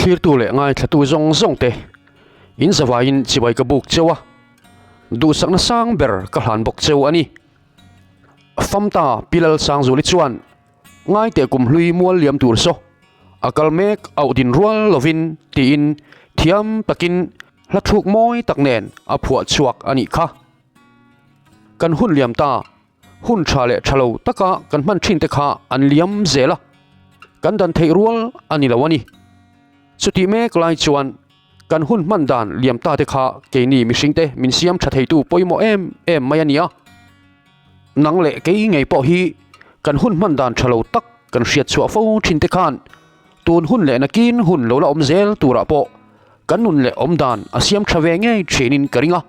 Thlirtu leh ngaithlatu zawng zawng te in zavaiin chibai ka buk cheu a, duhsakna sang ber ka hlan bawk cheu a ni. Famta Pi Lalsangzuli chuan Ngaiteh kum hlui mual liam tur saw a kal mek auh din rual lovin tiin thiam takin hla thluk mawi tak nen a phuah chhuak a nih kha. Kan hun liam ta, hun tha leh tha lo taka kan hman thin te kha an liam zel a, kan dan theih rual a ni lo a ni. Chutih mek lai chuan kan hun hman dan liam ta te kha keini mihringte min siam tha theitu pawimawh em em mai a ni a. Nang leh kei ngei pawh hi kan hun hman dan tha lo tak kan hriat chhuah fo thin te khan tun hun leh nakin hun lo la awm zel turah pawh kan nun leh awm dan a siam tha ve ngei thinin ka ring a.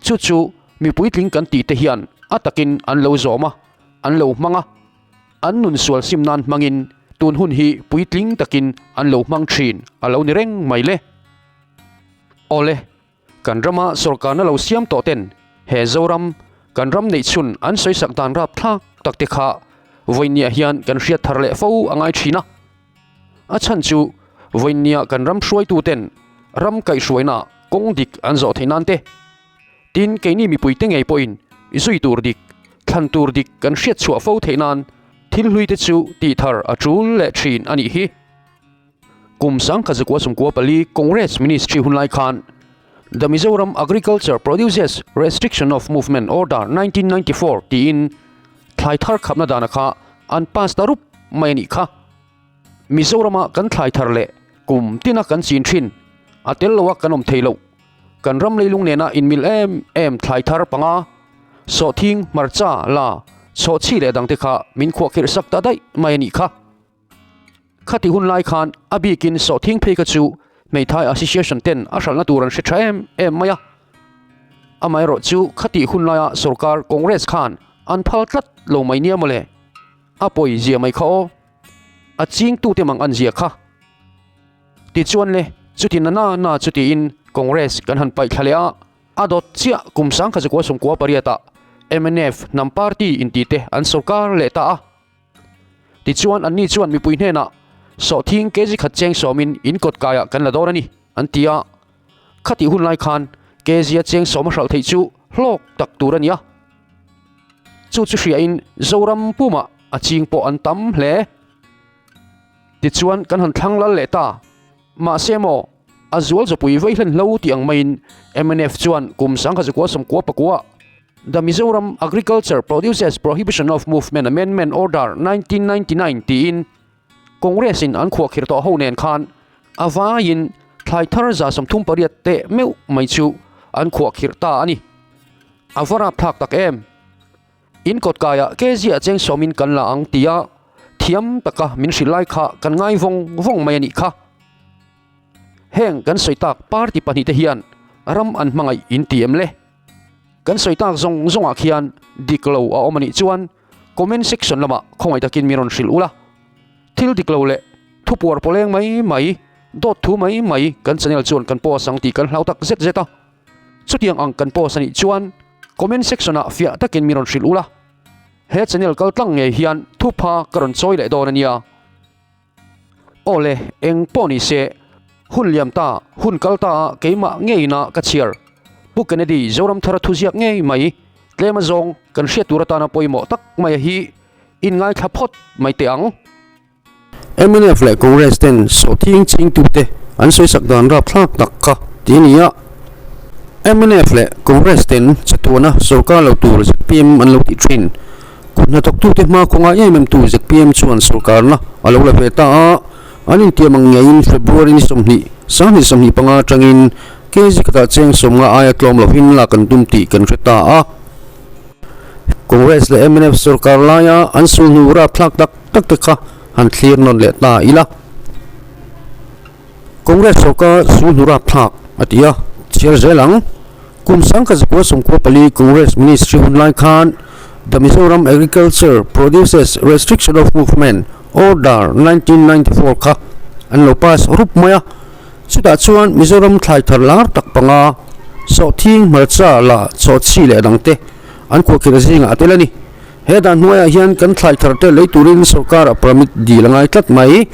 Chu chu mi puitling kan tih te hian a takin an lo zawm a, an lo hmang a, an nun sual sim nan hmangin tun hun hi puitling takin an lo hmang thin a lo ni reng mai le. Awle. Kan rama sorkarna lo siam tawh ten he Zoram kan ram neih chhun an sawisak dan rap thlak tak te kha vawinia hian kan hriat thar leh fo a ngai thin a. A chhan chu vawinia kan ram hruaitu ten ram kaihhruaina kawng dik an zawh theih nan te, tin keini mipui te ngei pawhin zui tur dik, thlan tur dik kan hriat chhuah fo theih nan thil hlui te chu tih thar a tul leh thin a nih hi. Kum 1994 Congress Ministry hunlai khan The Mizoram Agriculture Produces Restriction of Movement Order 1994 tiin thlai thar khapna dana kha an pass ta rup mai a nih kha. Mizorama kan thlai thar leh kum tina kan chin thin a tel loa kan awm thei loh. Kan ram leilung nena inmil em em thlai thar panga, sawhthing, hmarcha, la, chhawhchhi leh dangte kha min khuahkhirh sak ta daih mai a nih kha. Khati hun lai khan a bikin sawhthing phei kha chu hmeithai association ten a hralhna tur an hre tha em em mai a. Amaherawh chu khati hun laia sorkar Congress khan an phal tlat lo mai nia mawle. A pawi zia mai kha aw. A chingtute mang an zia kha. Tichuan le, chuti na na na chutiin Congress kan han paih thla leh a, a dawt chiah kum 1998 ah mnf hnam party intite an sorkar leh ta a. Tichuan anni chuan mipui hnenah, Sawhthing kg khat cheng sawmin in kawt kaiah kan la dawn a ni, an ti a. Khatih hun lai khan kg a cheng sawm a hralh theih chu hlawk tak tur a ni a. Chu chu hriain Zoram pumah a ching pawh an tam hle. Tichuan kan han thlang lal leh ta. Mahse maw, a zual zawpui vei hlen hlo tih ang maiin mnf chuan kum 1999 The Mizoram Agriculture Produces Prohibition of Movement Amendment Order 1999 tiin Congress in an khuahkhirh tawh ho nen khan a vaiin thlai thar 38 teh meuh mai chu an khuahkhirh ta a ni. A va rapthlak tak em! In kawt kaiah kg ah cheng sawmin kan la ang tia thiam taka min hrilh lai kha kan ngai vawng vawng mai a nih kha. Heng kan sawi tak party pahnihte hian ram an hmangaih in ti em le? Kan sawi tak zawng zawngah khian dik lo a awm a nih chuan comment section lamah khawngaih takin min rawn hrilh ula. Thil dik lo leh thu puar pawleng mai mai, dawt thu mai mai kan channel chuan kan post ang tih kan hlau tak zet zet a. Chutiang ang kan post a nih chuan comment section ah fiah takin min rawn hrilh ula. He channel kal tlang ngei hian thupha ka rawn chawi leh dawn a nia. Awle, eng pawh ni se, hun liam ta, hun kal ta a keimah ngeina ka chhiar. Pu Kennedy Zoramthara thuziak ngei mai, tlem azawng kan hriat tur atana pawimawh tak mai a hi inngaithla phawt mai teh ang. Mnf leh Congress ten sawhthing chingtute an sawisak dan rapthlak tak kha ti a ni a. Mnf leh Congress ten chatuana sorkar lo tur zpm an lo tih thin. Kut hnathawktute hma kawnga em em tu zpm chuan sorkarna a lo la ve ta a, an intiam ang ngeiin February ni 20, 2025 atangin kg khatah cheng 50 aia tlawm lovin lak an tum tih kan hre ta a. Congress leh mnf sorkar laia an sulhnu rapthlak tak tak te kha han thlir nawn leh ta ila. Congress sorkar sulhnu rapthlak a ti a, chhiar zel ang. Kum 1994 Congress Ministry hun lai khan The Mizoram Agriculture Produces Restriction of Movement Order 1994 kha an lo pass rup mai a. Chutah chuan Mizoram thlai thar lar tak panga sawhthing, hmarcha, la, chhawhchhi leh dangte an khuahkhirh zingah a tel a ni. He dan hnuaiah hian kan thlai thar te lei turin sorkar a permit dil a ngai tlat mai.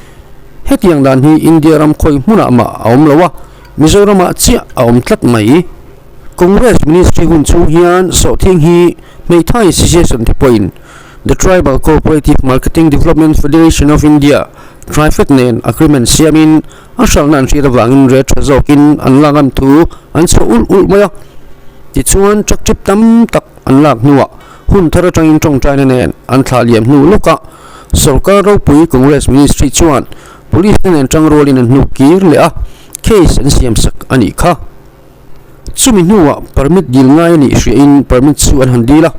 Hetiang dan hi India ram khawi hmunah mah a awm lo a, Mizoramah chiah a awm tlat mai. Congress Ministry hun chhung hian sawhthing hi hmeithai Association te pawhin The Tribal Cooperative Marketing Development Federation of India, TRIFED, nen agreement siamin a hralhna an hriat avangin rate tha zawkin an lak ngam thu an chhuah ulh ulh mai a. Tichuan truck trip tam tak an lak hnuah hun thar atangin tawngtaina nen an thlah liam hnu lawkah sorkar ropui Congress Ministry chuan Police te nen tangrualin an hnuk kir leh a, case an siam sak a nih kha. Chumi hnuah permit dil ngai a nih hriahin permit chu an han dil a,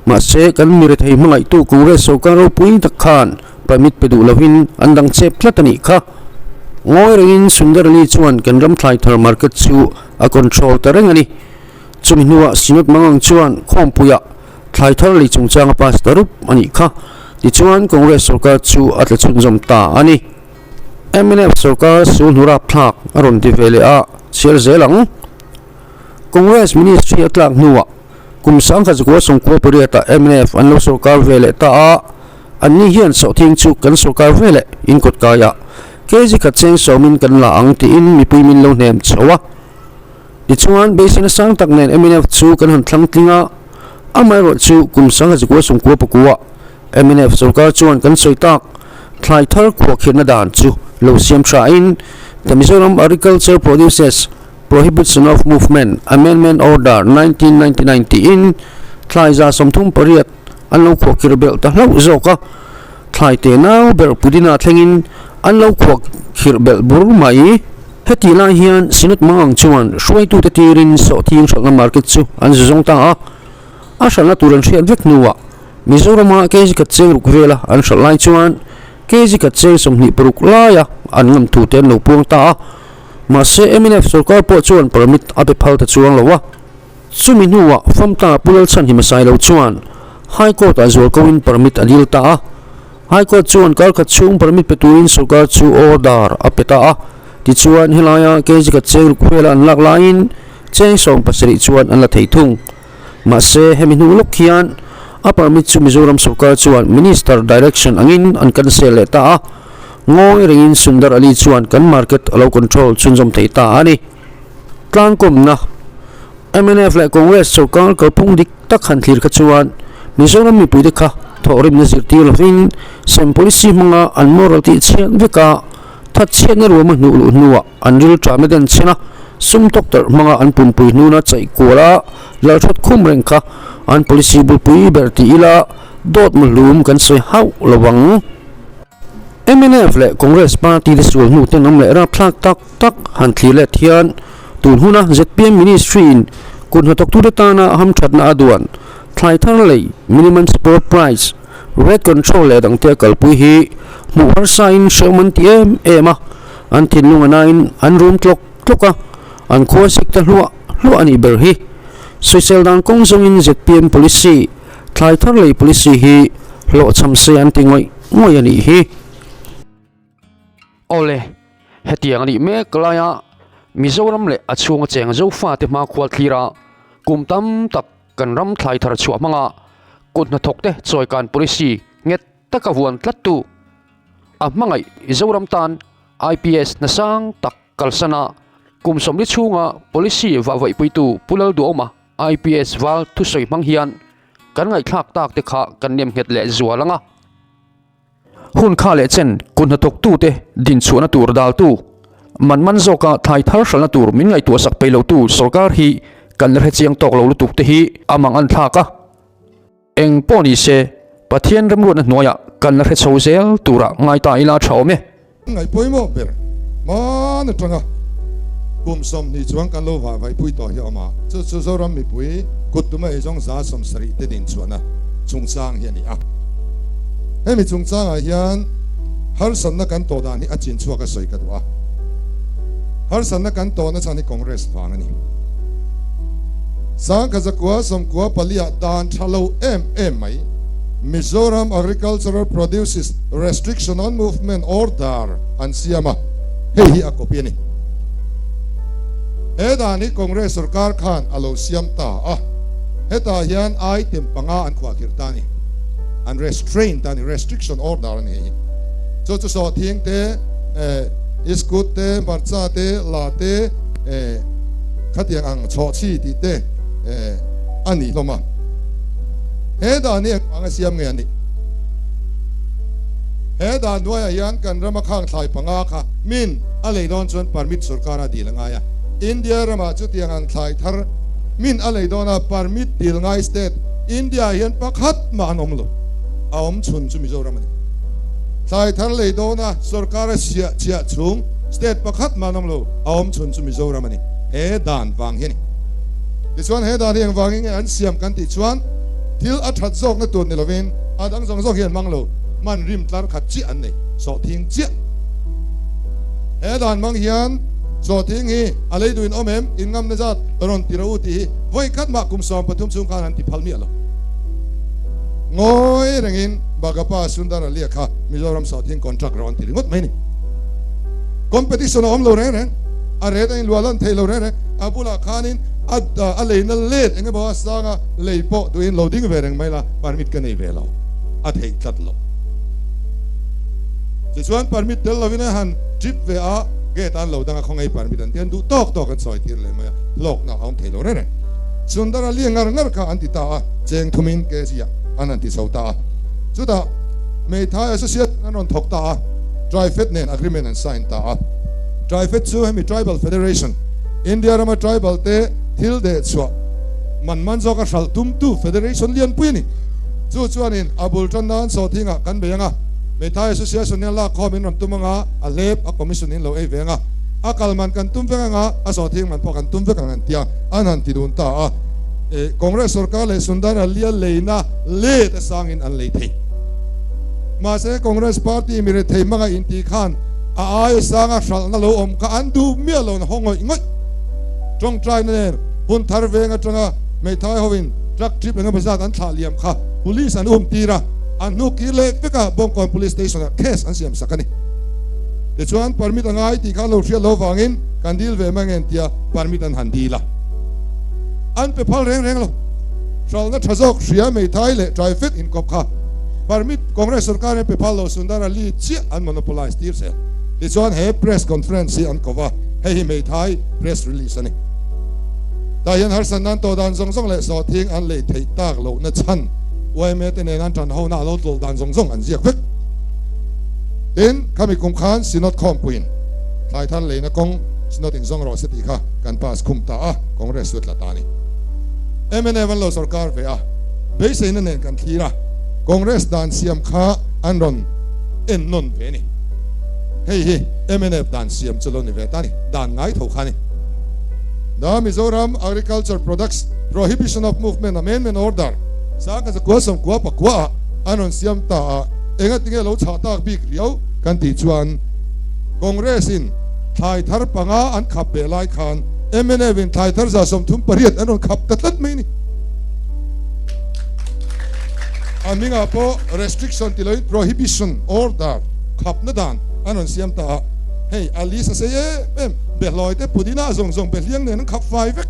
mahse kan mi rethei hmangaihtu Congress sorkar ropui tak khan permit pe duh lovin an dang chep tlat a nih kha. Ngawi rengin Sundarali chuan kan ram thlai thar market chu a control ta reng a ni. Chumi hnuah Synod Mangang chuan khawmpuiah thlai thar lei chungchanga pass ta rup a nih kha. Tichuan Congress sorkar chu a tla chhunzawm ta a ni. Mnf sorkar sul hnu rapthlak a rawn ti ve leh a, chhiar zel ang. Congress ministry a tlak hnuah kum sangkhat zakua sawmkua pariatah mnf an lo sorkar ve leh ta a, anni hian sawhthing chu kan sorkar ve leh in kawt kaiah kg khat cheng sawmin kan la ang tiin mipui min lo hnem chho a. Tichuan beiseina sang tak nen mnf chu kan han thlang tling a, amaherawh chu kum sangkhat zakua sawmkua pakua Mnf sorkar chuan kan sawi tak thlai thar khuahkhirhna dan chu lo siam thain The Mizoram Agriculture Produces Prohibition of Movement Amendment Order 1999 tiin thlai 38 an lo khuahkhirh belh ta hlauh zawk a, thlai te nau ber pudina thlengin an lo khuahkhirh belh bur mai. Hetih lai hian Synod Mangang chuan hruaitute tirin sawhthing hralhna market chu an zu zawng ta a, a hralhna tur an hriat vek hnuah Mizorama kg khat cheng ruk vela an hralh lai chuan kg khat cheng 26 laia an ngam thu te an lo puang ta a. Mahse mnf sorkar pawh chuan permit a pe phal ta chuang lo a. Chumi hnuah Famta Pu Lalchhanhima Sailo chuan High Court ah zualkoin permit a dil ta a. High Court chuan kar khat chhung permit pe turin sorkar chu order a pe ta a. Tichuan helaia kg khat cheng ruk vela an lak laiin cheng 17 chuan an la thei thung. Mahse, hemi hnu lawk hian a permit chu Mizoram sorkar chuan Minister direction angin an cancel leh ta a, ngawi rengin Sundar Ali chuan kan market a lo control chhunzawm thei ta a ni. Tlangkawmna, mnf leh Congress sorkar kalphung dik tak han thlir kha chuan Mizoram mipuite kha thawhrimna zirtir lovin sem policy hmanga an moral tih chhiat vek a, thatchhiatna ruama hnuh luh hnuah an rilṭahna den chhen a, sum tawktarh hmanga an pumpui hnuna chaih kual a, lalhrawt khum reng kha an policy bulpui ber ti ila dawt mahlum kan sawi hauh lo ang. Mnf leh Congress party te sual hnu ten awm leh rapthlak tak tak han thlir let hian tun huna zpm ministry in kut hnathawktute tana hamthatna a duan thlai thar lei minimum support price Rate control leh dangte a kalpui hi hmuh harsain hrehawm an ti em em a, an thinlung a nain an rum tlawk tlawk a, an khua sik ta hluah hluah a nih ber hi. Sawisel dan kawng zawngin zpm policy, thlai thar lei policy hi hlawhchham se an ti ngawih ngawih a nih hi. Awle, hetiang a nih mek laia Mizoram leh a chhunga cheng Zofate hmakhua thlira kum tam tak kan ram thlai thar chhuah hmanga kut hnathawkte chawikan policy nghet taka vuan tlattu a hmangaih Zoram tan IPS hnasang tak kalsana kum 40 chhunga policy vahvaihpuitu Pu Lalduhawma IPS val thusawi hmang hian kan ngaihthlak tak te kha kan nem nghet leh zual ang a. Hun kha leh chen kut hnathawktute dinchhuahna tur daltu, man man zawka thlai thar hralhna tur min ngaihtuahsak peih lotu sorkar hi kan la hrechiang tawk lo lutuk te hi a mang an thlak a. Eng pawh ni se, Pathian remruatna hnuaiah kan la hre chho zel turah ngai ta ila tha awm e. Ngaih pawimawh ber hman atanga kum 20 chuang kan lo vahvaihpui tawh hi a awm a, chu chu Zoram mipui kut tuma ei zawng 70% te dinchhuahna chungchang hi a ni a. Hemi chungchangah hian harsatna kan tawh dan hi a chin chhuak a sawi ka duh a. Harsatna kan tawhna chhan hi Congress vang a ni. 1994 ah dan tha lo em em mai Mizoram Agricultural Produces Restriction on Movement Order an siam a, hei hi a copy a ni. He dan hi Congress sorkar khan a lo siam ta a, hetah hian item panga an khuahkhirh ta a ni. An restrain ta a ni, restriction order a ni hei hi. Chu chu sawhthing te, Iskut te, hmarcha te, la te, khatiang ang chhawhchhi tih te a ni hlawm a. He dan hi engvang a siam nge a nih? He dan hnuaiah hian kan rama khang thlai panga kha min a lei dawn chuan permit sorkara dil a ngai a. India ramah chutiang ang thlai thar min a lei dawn a, permit dil ngai state India ah hian pakhat mah an awm lo. A awm chhun chu Mizoram a ni. Thlai thar lei dawn a sorkara siah chiah chhung state pakhat mah an awm lo. A awm chhun chu Mizoram a ni. He dan vang hi a ni. Tichuan he dan hi engvangin nge an siam kan tih chuan thil a that zawkna tur ni lovin a dang zawng zawng hi an hmang lo. Hman rim tlar khat chiah an nei. Sawhthing chiah. He dan hmang hian sawhthing hi a lei duhin awm em? In ngamna zat rawn ti rawh u tih hi vawi khat mah kum 13 chhung khan an ti phal miah lo. Ngawi rengin Bagapa Sundar Alia kha Mizoram sawhthing contract rawn ti ringawt mai ni. Competition a awm lo reng reng, a ret a inluah lan thei lo reng reng, a bulah khanin a a leina let eng emaw a sanga lei pawh duhin lo ding ve reng mai la, permit ka nei ve lo, a theih tlat lo. Tichuan permit tel lovin a han trip ve a, gate an lo dang a khawngei permit an ti an duh tawk tawk an sawi tir leh mai a, hlawkna a awm thei lo reng reng. Sundar Alia ngar ngar kha an ti ta a, cheng thumin kg ah an han ti chho ta a. Chutah Meithai Association an rawn thawk ta a, Trifed nen agreement an sign ta a. Trifed chu hemi Tribal Federation, India rama tribal te thil deh chhuah man man zawka hralh tumtu federation lianpui a ni. Chu chuanin a bul tan nan sawhthingah kan bei ang a, Meithai Association hian lak khawm in rawn tum ang a, a hlep a commission in lo ei ve ang a, a kal man kan tum vek ang a, a sawhthing man pawh kan tum vek ang an tia an han ti dun ta a. Congress sorkar leh Sundar Alia leina let a sangin an lei thei. Mahse Congress party mi rethei hmanga inti khan a aia sanga hralhna lo awm kha an duh miah lo na haw ngawih ngawih. Tawngtaina nen hun thar veng atanga hmeithai hovin truck trip engemaw zat an thlah liam kha police an um tir a, an hnu kir leh vek a Bawngkawn Police Station ah case an siam sak a ni. Tichuan permit a ngai tih kha an lo hriat lo vangin kan dil ve mai ngen tia permit an han dil a. An pe phal reng reng lo. Hralhna tha zawk hria hmeithai leh Trifed inkawp kha permit Congress sorkar hian pe phal lo Sundar Ali chiah an monopolize tir zel. Tichuan he press conference hi an ko va, hei hi hmeithai press release a ni. Tah hian harsat nan tawh dan zawng zawng leh sawhthing an lei theih tak lohna chhan yma te nen an tan hona a lo tlawlh dan zawng zawng an ziak vek. Tin, khami kum khan Synod khawmpuiin thlai thar leina kawng Synod in zawng rawh se tih kha kan pass khum ta a, Congress chu a tla ta a ni. Mnf an lo sorkar ve a, beiseina nen kan thlir a, Congress dan siam kha an rawn en nawn ve a ni. Hei hi mnf dan siam chu lo ni ve ta a ni, dan ngai tho kha a ni. The Mizoram Agriculture Products Prohibition of Movement Amendment Order sangkhat zakua sawmkua pakua ah an rawn siam ta a, engatinge lo chhah tak bik riau kan tih chuan Congress in thlai thar panga an khap ve lai khan mnf in thlai thar 38 an rawn khap ta tlat mai a ni. A hmingah pawh restriction ti loin prohibition order khapna dan an rawn siam ta a, hei a list a sei em em, behlawi te pudina zawng zawng behliang nen an khap fai vek.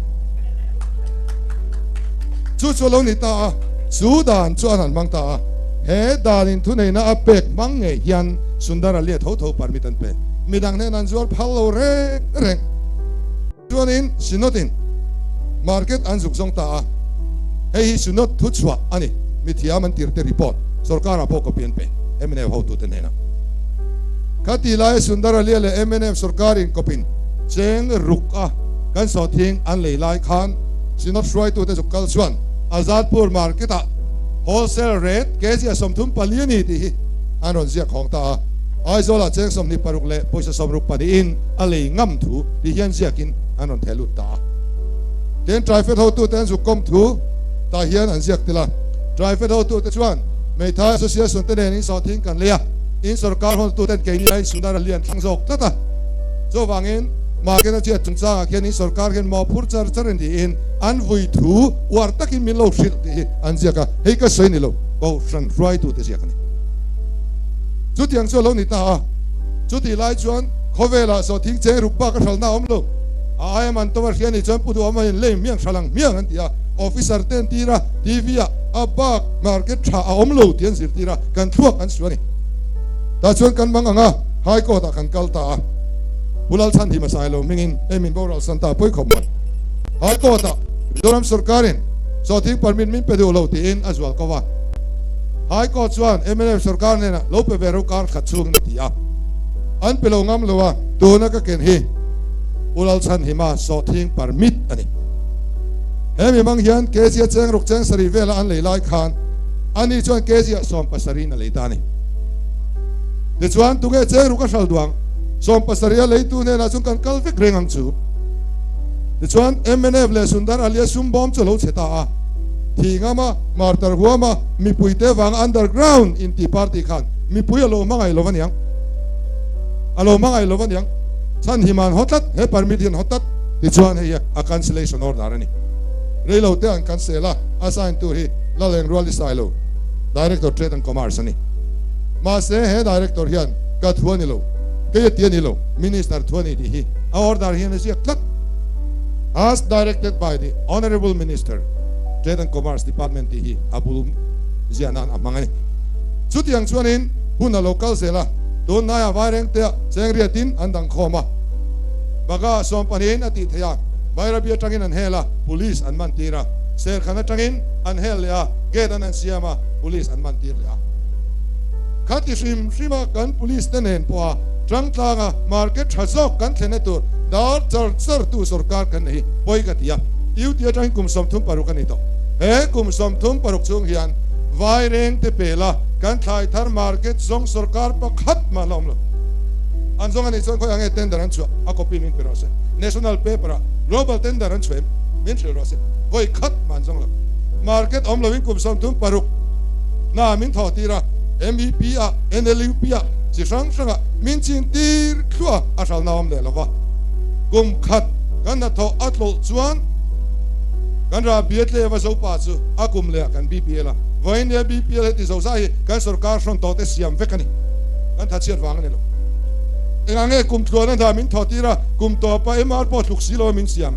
Chu chu a lo ni ta a, chu dan chu an han hmang ta a, he danin thuneihna a pek hmang ngei hian Sundara lia tho tho permit an pe. Midang hnen an zuar phal lo reng reng. Chuanin Synod-in market an zuk zawng ta a, hei hi Synod thuchhuah a ni, mithiam an tirte report sorkarah pawh copy an pe mnf hotute hnenah. Khati laia Sundar Alia leh mnf sorkarin kawpin cheng ruk a kan sawhthing an lei lai khan Synod hruaitute zuk kal chuan Azadpur market-ah wholesale rate kg a 34 a ni tih hi an rawn ziak hawng ta a, Aizawlah cheng 26 leh pawisa sawmruk pahnihin a lei ngam thu ti hian ziakin an rawn theh lut ta a. Tin, Trifed hotute an zuk kawm thu tah hian an ziak tel a. Trifed hotute chuan Meithai Association te nen in sawhthing kan lei a, in sorkar hawntuten keini aiin Sundar a lian thlang zawk tlat a. Chuvangin, market a chhiat chungchangah khian in sorkar hian mawhphur char char in tiin an vui thu uar takin min lo hrilh tih hi an ziak a, hei ka sawi ni lo, Kohhran hruaitute ziak a ni. Chutiang chu a lo ni ta a. Chutih lai chuan khawvelah sawhthing cheng ruk bak a hralhna a awm lo. A aia man tawng a hria nih chuan Pu Duhawma in lei hmiang hral ang hmiang an ti a. Officer te an tir a, TV ah a bak market tha a awm lo tih an zirtir a, kan thluak an su a ni. Tah chuan kan mang ang a. High Court ah kan kal ta a, Pu Lalchhanhima Sailo hmingin hei min boral san ta pawi khawp mai. High Court ah Mizoram sorkarin sawhthing permit min pe duh lo tiin a zual ko va. High Court chuan mnf sorkar hnenah lo pe ve ro kar khat chhungin a ti a, an pe lo ngam lo a, tuna ka ken hi Pu Lalchhanhima sawhthing permit a ni. He mi hmang hian kg a cheng ruk cheng sarih vela an lei lai khan ani chuan kg ah 70 in a lei ta a ni. Tichuan tunge cheng ruk a hral duang 70 a leitu hnenah chuan kan kal vek reng ang chu. Tichuan mnf leh Sundar Alia sum bawm chu a lo chhe ta a, thi ngama martar huama mipuite vanga underground inti party khan mipui a lo hmangaih lo aniang. A lo hmangaih lo aniang. Chhanhiman haw tlat, he permit hian haw tlat. Tichuan hei hi a cancellation order a ni. Reilo te an cancel a, a sign tu hi Laleng Rual i sai lo, Director Trade and Commerce a ni. Mahse he Director hian ka thu a ni lo, kei a ti a ni lo, Minister thu a ni tih hi a order hian a ziak tlat. As directed by the Honourable Minister, Trade and Commerce Department tih hi a bul ziah nan a hmang a ni. Chutiang chuanin hun a lo kal zel a, tunhnaiah Vairengtea Chengriatin an dang khawm a. Baka 12in a tih theih a, Bairabi atangin an hel a, Police an man tir a. Serkhan atangin an hel leh a, gate an an siam a, Police an man tir leh a. Khati hrim hrim a kan Police te nen pawh a tangtlang a market tha zawk kan thlenna tur dar char char tu sorkar kan nei hi pawi ka ti a. UT atangin kum 36 a ni tawh. He kum 36 chhung hian Vaireng te pela kan thlai thar market zawng sorkar pakhat mah la awm lo. An zawng a nih chuan khawi ang nge tender an chhuah a copy min pe rawh se. National paper ah global tender an chhuah em min hrilh rawh se. Vawi khat mah an zawng lo. Market awm loin kum 36 hna min thawh tir a, MEP ah, NLUP ah chi hrang hrang ah min chin tir thluah a hralna awm leh lo va. Kum khat kan hnathawh a tlawlh chuan kan rah biatle va Zopa chu a kum leh ah kan BPL a. Vawiin nia BPL heti zozai hi kan sorkar hrawn tawh te siam vek a ni. Kan tha chhiat vang a ni lo. Engah nge kum tluan a hna min thawh tir a, kum tawpa MR pawh tluk si lo a min siam.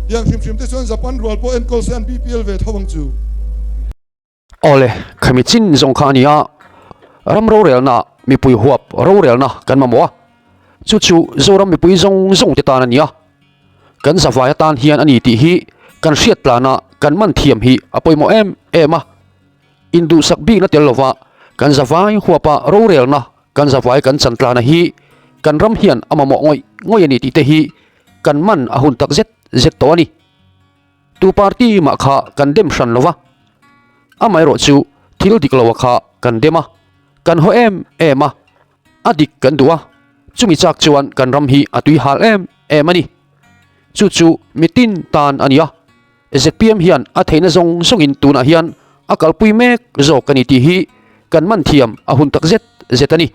Tiang hrim hrim te chuan Japan rual pawh enkawl se an BPL ve tho ang chu. Awle, khami chin zawng kha a ni a, ram rorelna mipui huap rorelna kan mamawh a, chu chu Zoram mipui zawng zawng te tan a ni a, kan zavai atan hian a ni tih hi kan hriat tlana kan man thiam hi a pawimawh em em a. Induhsak bikna tel lova kan zavai huapa rorelna kan zavai kan chan tlana hi kan ram hian a mamawh ngawih ngawih a ni tih te hi kan man a hun tak zet zet tawh a ni. Tu party mah kha kan dem hran lova, amaherawh chu thil dik loa kha kan dem a, kan haw em em a, a dik kan duh a, chumi chak chuan kan ram hi a tui hal em em a ni. Chu chu mitin tan a ni a. Zpm hian a theihna zawng zawngin tunah hian a kalpui mek zawk a ni tih hi kan man thiam a hun tak zet zet a ni.